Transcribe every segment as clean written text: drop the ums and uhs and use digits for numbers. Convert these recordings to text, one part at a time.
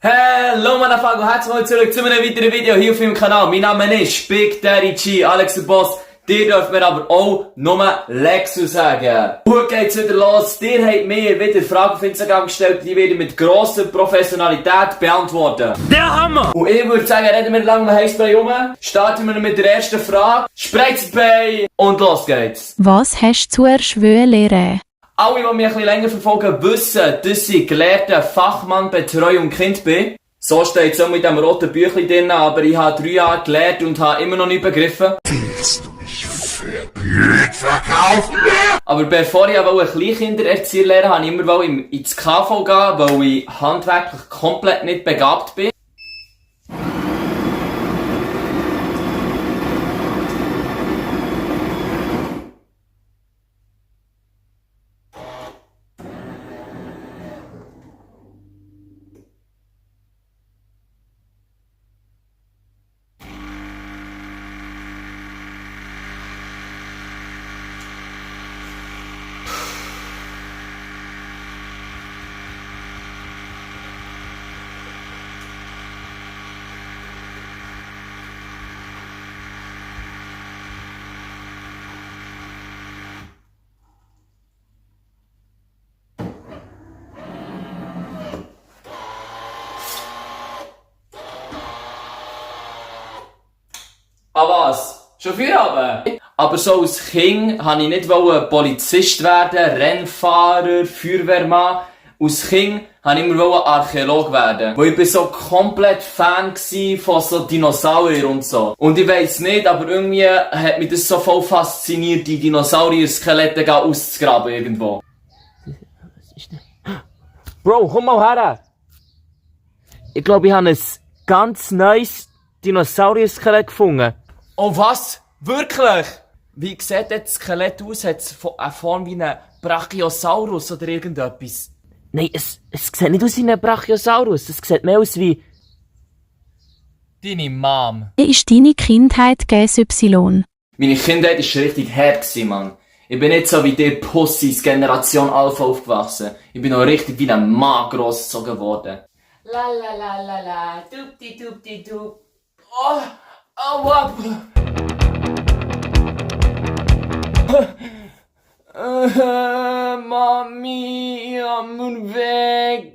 Hallo meine Freunde und herzlich willkommen zurück zu einem weiteren Video hier auf meinem Kanal. Mein Name ist Big Daddy G, Alex der Boss. Dir dürfen wir aber auch nur Lexu sagen. Heute geht's wieder los. Dir habt mir wieder Fragen auf Instagram gestellt, die werde ich mit grosser Professionalität beantworten. Der Hammer! Und ich würde sagen, reden wir lange um Heißbrei rum. Starten wir mit der ersten Frage. Spreizbei! Und los geht's. Was hast du zuerst lernen? Alle, die mich ein bisschen länger verfolgen, wissen, dass ich gelehrter Fachmann Betreuung Kind bin. So steht es auch mit dem roten Büchlein drin, aber ich habe 3 Jahre gelehrt und habe immer noch nicht begriffen. Willst du mich für blöd verkaufen? Aber bevor ich aber Kleinkindererzieher lernen wollte, ich immer ins KV gehen, weil ich handwerklich komplett nicht begabt bin. Ah was? Schon Feierabend? Aber so als Kind wollte ich nicht Polizist werden, Rennfahrer, Feuerwehrmann. Als Kind wollte ich immer Archäolog werden. Weil ich bin so komplett Fan von so Dinosauriern und so. Und ich weiss nicht, aber irgendwie hat mich das so voll fasziniert, die Dinosaurier-Skelette auszugraben irgendwo. Bro, komm mal her! Ich glaube, ich habe ein ganz neues Dinosaurier-Skelett gefunden. Oh was? Wirklich? Wie sieht das Skelett aus? Hat es eine Form wie ein Brachiosaurus oder irgendetwas? Nein, es sieht nicht aus wie ein Brachiosaurus. Es sieht mehr aus wie... Deine Mom. Wie ist deine Kindheit GSY? Meine Kindheit war richtig hart, Mann. Ich bin nicht so wie die Pussys Generation Alpha aufgewachsen. Ich bin noch richtig wie ein Mann grossgezogen worden. La la la la la, dupti dupti dup. Oh, aua. Mami, ich hab mich weg.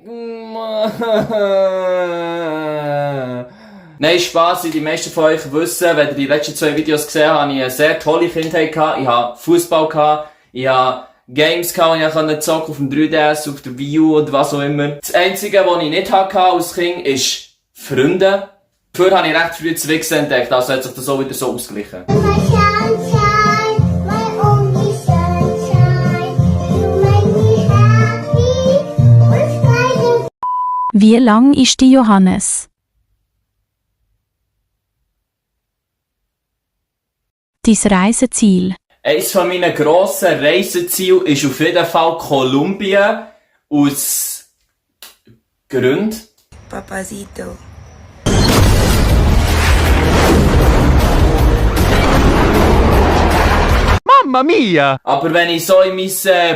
Nein, Spass, wie die meisten von euch wissen, wenn ihr die letzten 2 Videos gesehen habt, habe ich eine sehr tolle Kindheit gehabt. Ich habe Fußball gehabt, ich habe Games gehabt, die ich zocken auf dem 3DS, auf der Wii U oder was auch immer. Das Einzige, was ich nicht hatte als Kind, ist Freunde. Dafür habe ich recht früh das Wichsen entdeckt, also hat sich das auch wieder so ausgeglichen. Wie lang ist die Johannes? Dein Reiseziel? Eines von meinen grossen Reisezielen ist auf jeden Fall Kolumbien. Aus Gründen. Papacito. Mamma mia! Aber wenn ich so in mein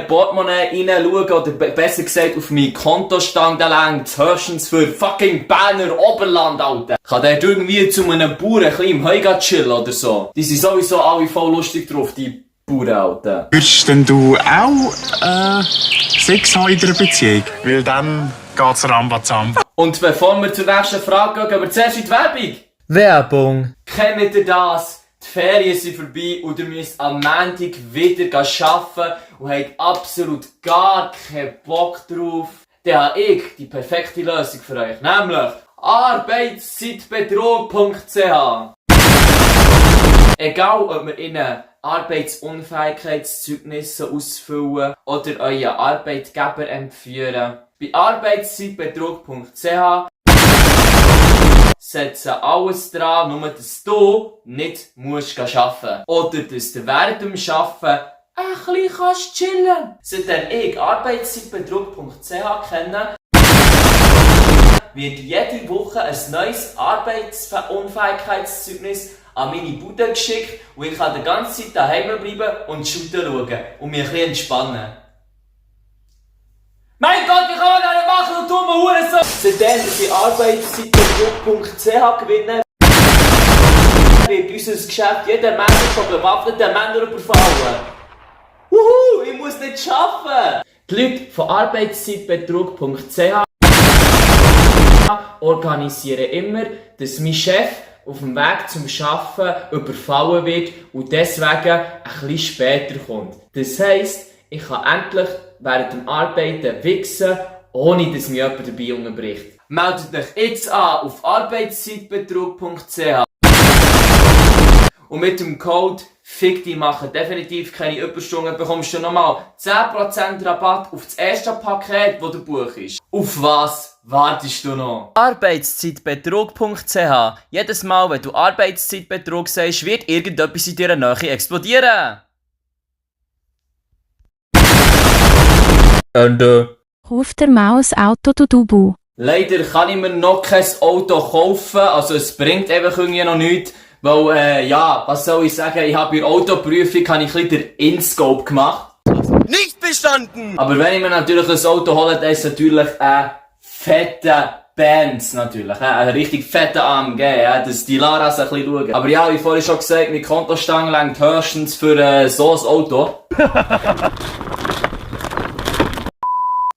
Portemonnaie hineinschaue, oder besser gesagt auf meinen Kontostand, dann längt höchstens für fucking Berner Oberland, Alter. Kann der irgendwie zu einem Bauern ein bisschen im Heu chillen oder so? Die sind sowieso alle voll lustig drauf, die Bauern, Alter. Würdest denn du auch Sex haben in einer Beziehung? Weil dann geht's Rambazamba. Und bevor wir zur nächsten Frage gehen, gehen wir zuerst in die Werbung. Werbung. Kennt ihr das? Die Ferien sind vorbei und ihr müsst am Montag wieder arbeiten und habt absolut gar keinen Bock drauf. Dann habe ich die perfekte Lösung für euch, nämlich arbeitszeitbetrug.ch. Egal, ob wir Ihnen Arbeitsunfähigkeitszeugnisse ausfüllen oder euren Arbeitgeber entführen, bei arbeitszeitbetrug.ch setzen alles dran, nur dass du nicht musst arbeiten. Oder dass du während dem Arbeiten ein bisschen kannst chillen. Seitdem ich arbeitszeitbetrug.ch kenne, wird jede Woche ein neues Arbeitsunfähigkeitszeugnis an meine Bude geschickt und ich kann die ganze Zeit daheim bleiben und shooten schauen und mich ein bisschen entspannen. Mein Gott, wie kann man das nicht machen, du dummer Hurensohn? Seitdem ich Arbeitszeitbetrug.ch gewinne, wird unser Geschäft jeder Mensch von bewaffneten Männern überfallen. Wuhu, ich muss nicht arbeiten! Die Leute von Arbeitszeitbetrug.ch organisieren immer, dass mein Chef auf dem Weg zum Arbeiten überfallen wird und deswegen ein bisschen später kommt. Das heisst, ich kann endlich während dem Arbeiten wichsen, ohne dass mich jemand dabei unterbricht. Meldet euch jetzt an auf arbeitszeitbetrug.ch und mit dem Code FICTI machen definitiv keine Überstunden, bekommst du nochmal 10% Rabatt auf das erste Paket, das du buchst. Auf was wartest du noch? Arbeitszeitbetrug.ch. Jedes Mal, wenn du Arbeitszeitbetrug sagst, wird irgendetwas in deiner Nähe explodieren. Ende. Ruf der Maus Auto du Dubu. Leider kann ich mir noch kein Auto kaufen, also es bringt einfach irgendwie noch nichts. Weil, ja, was soll ich sagen, ich habe bei der Autoprüfung ein bisschen den InScope gemacht. Nicht bestanden! Aber wenn ich mir natürlich ein Auto hole, dann ist es natürlich ein fetter Benz natürlich. Ein richtig fetter AMG, ja, dass die Laras ein bisschen schauen. Aber ja, wie vorhin schon gesagt, meine Kontostange reicht höchstens für so ein Auto.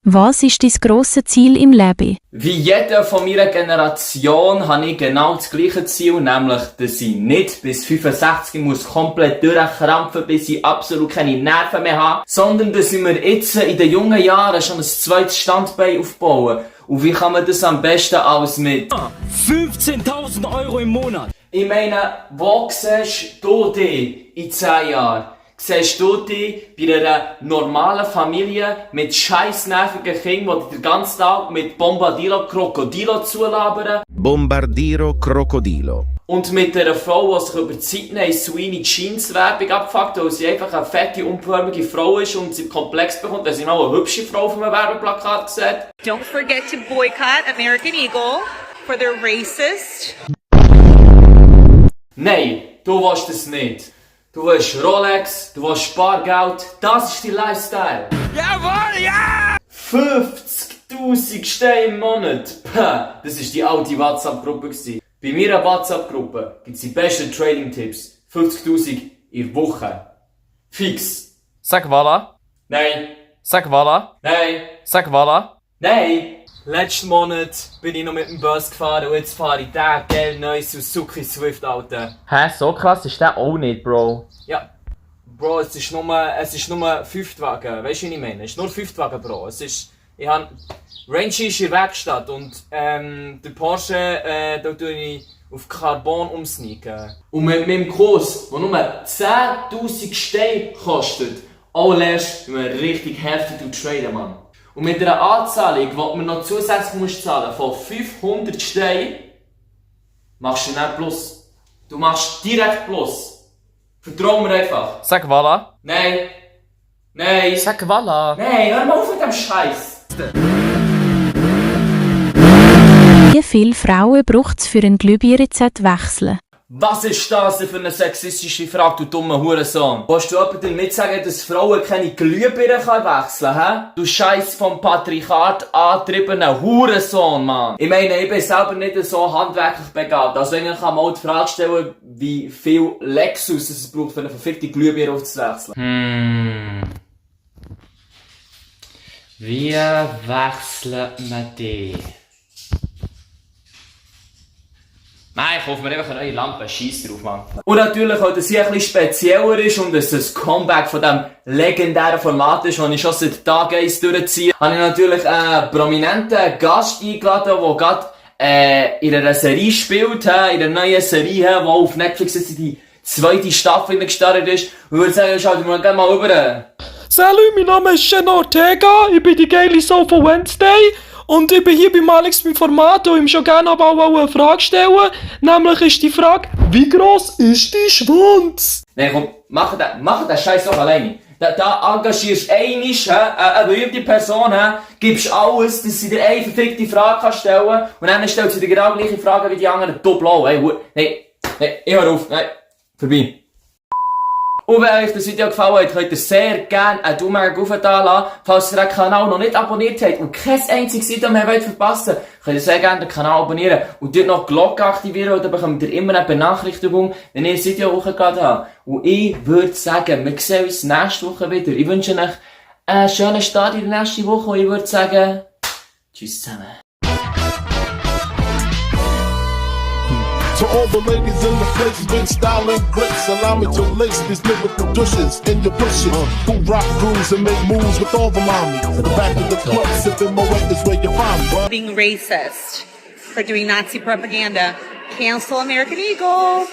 Was ist dein grosses Ziel im Leben? Wie jeder von meiner Generation habe ich genau das gleiche Ziel, nämlich, dass ich nicht bis 65 muss komplett durchkrampfen, bis ich absolut keine Nerven mehr habe, sondern dass ich mir jetzt in den jungen Jahren schon ein zweites Standbein aufbauen. Und wie kann man das am besten als mit 15.000 € im Monat! Ich meine, wo siehst du dich in 10 Jahren? Siehst du dich bei einer normalen Familie mit scheiß nervigen Kindern, die den ganzen Tag mit Bombardiro Krokodilo zulabern? Bombardiro Crocodilo. Und mit einer Frau, die sich über die Sydney Sweeney Jeans Werbung abfuckt, weil sie einfach eine fette, unförmige Frau ist und sie Komplex bekommt, weil sie mal eine hübsche Frau auf einem Werbeplakat sieht. Don't forget to boycott American Eagle for their racist. Nein, du willst das nicht. Du willst Rolex, du willst Spargeld, das ist dein Lifestyle. Jawohl, ja! 50.000 Steine im Monat. Pah, das war die alte WhatsApp-Gruppe. Bei meiner WhatsApp-Gruppe gibt es die besten Trading-Tipps. 50.000 in der Woche. Fix. Sag voilà. Nein. Sag voilà. Nein. Sag voilà. Nein. Letzten Monat bin ich noch mit dem Bus gefahren und jetzt fahre ich den geil neuen Suzuki Swift, Alter. Hä, so krass ist der auch nicht, Bro. Ja. Bro, es ist nur Fünftwagen. Weißt du, wie ich meine? Es ist nur Fünftwagen, Bro. Range ist in der Werkstatt und der Porsche, da tue ich auf Carbon umsneaken. Und mit meinem Kurs, der nur 10.000 Steine kostet, auch lernst du richtig heftig zu traden, Mann. Und mit einer Anzahlung, die man noch zusätzlich zahlen von 500 Steinen, machst du nicht Plus. Du machst direkt Plus. Vertrau mir einfach. Sag voilà. Nein. Nein. Sag voilà. Nein, hör mal auf mit dem Scheiß. Wie viele Frauen braucht es für ein Glühbirne-Rezept wechseln? Was ist das denn für eine sexistische Frage, du dummer Hurensohn? Willst du jemandem mitsagen, dass Frauen keine Glühbirnen wechseln können, Du Scheiß vom Patriarchat angetriebener Hurensohn, Mann! Ich meine, ich bin selber nicht so handwerklich begabt. Also ich kann mal die Frage stellen, wie viel Lexus es braucht, für eine verfickte Glühbirne aufzuwechseln. Wie wechselt man die? Nein, ich kaufe mir einfach eine neue Lampe, scheiss drauf, Mann. Und natürlich, weil das hier ein bisschen spezieller ist und es ein Comeback von dem legendären Format ist, das ich schon seit Tagen durchziehe, habe ich natürlich einen prominenten Gast eingeladen, der gerade in einer Serie spielt, in einer neuen Serie, die auf Netflix jetzt in die zweite Staffel gestartet ist. Und ich würde sagen, schaut mal gerne mal rüber. Salut, mein Name ist Jenna Ortega, ich bin die geile Sau von Wednesday und ich bin hier beim Alex beim Format und ihm schon gerne aber auch eine Frage stellen. Nämlich ist die Frage, wie gross ist dein Schwanz? Nein, komm, mach den Scheiß doch alleine. Da engagierst du eine berühmte Person, gibst alles, dass sie dir eine verfickte Frage stellen kann und dann stellt sie dir genau die gleiche Frage wie die anderen doppelt auch. Nein, ich hör auf, nein, vorbei. Und wenn euch das Video gefallen hat, könnt ihr sehr gerne einen Daumen rauf da lassen. Falls ihr den Kanal noch nicht abonniert habt und kein einziges Video mehr wollt verpassen, könnt ihr sehr gerne den Kanal abonnieren und dort noch die Glocke aktivieren, und dann bekommt ihr immer eine Benachrichtigung, wenn ich ein Video hochgeladen habe. Und ich würde sagen, wir sehen uns nächste Woche wieder. Ich wünsche euch einen schönen Start in die nächste Woche und ich würde sagen, tschüss zusammen. To all the ladies in the place, big style and grace, allow me to lace these lyrical douches in your bushes. Who rock grooves and make moves with all the mommies. The back of the club, sipping my weight is where you find me. Being racist, for doing Nazi propaganda. Cancel American Eagle.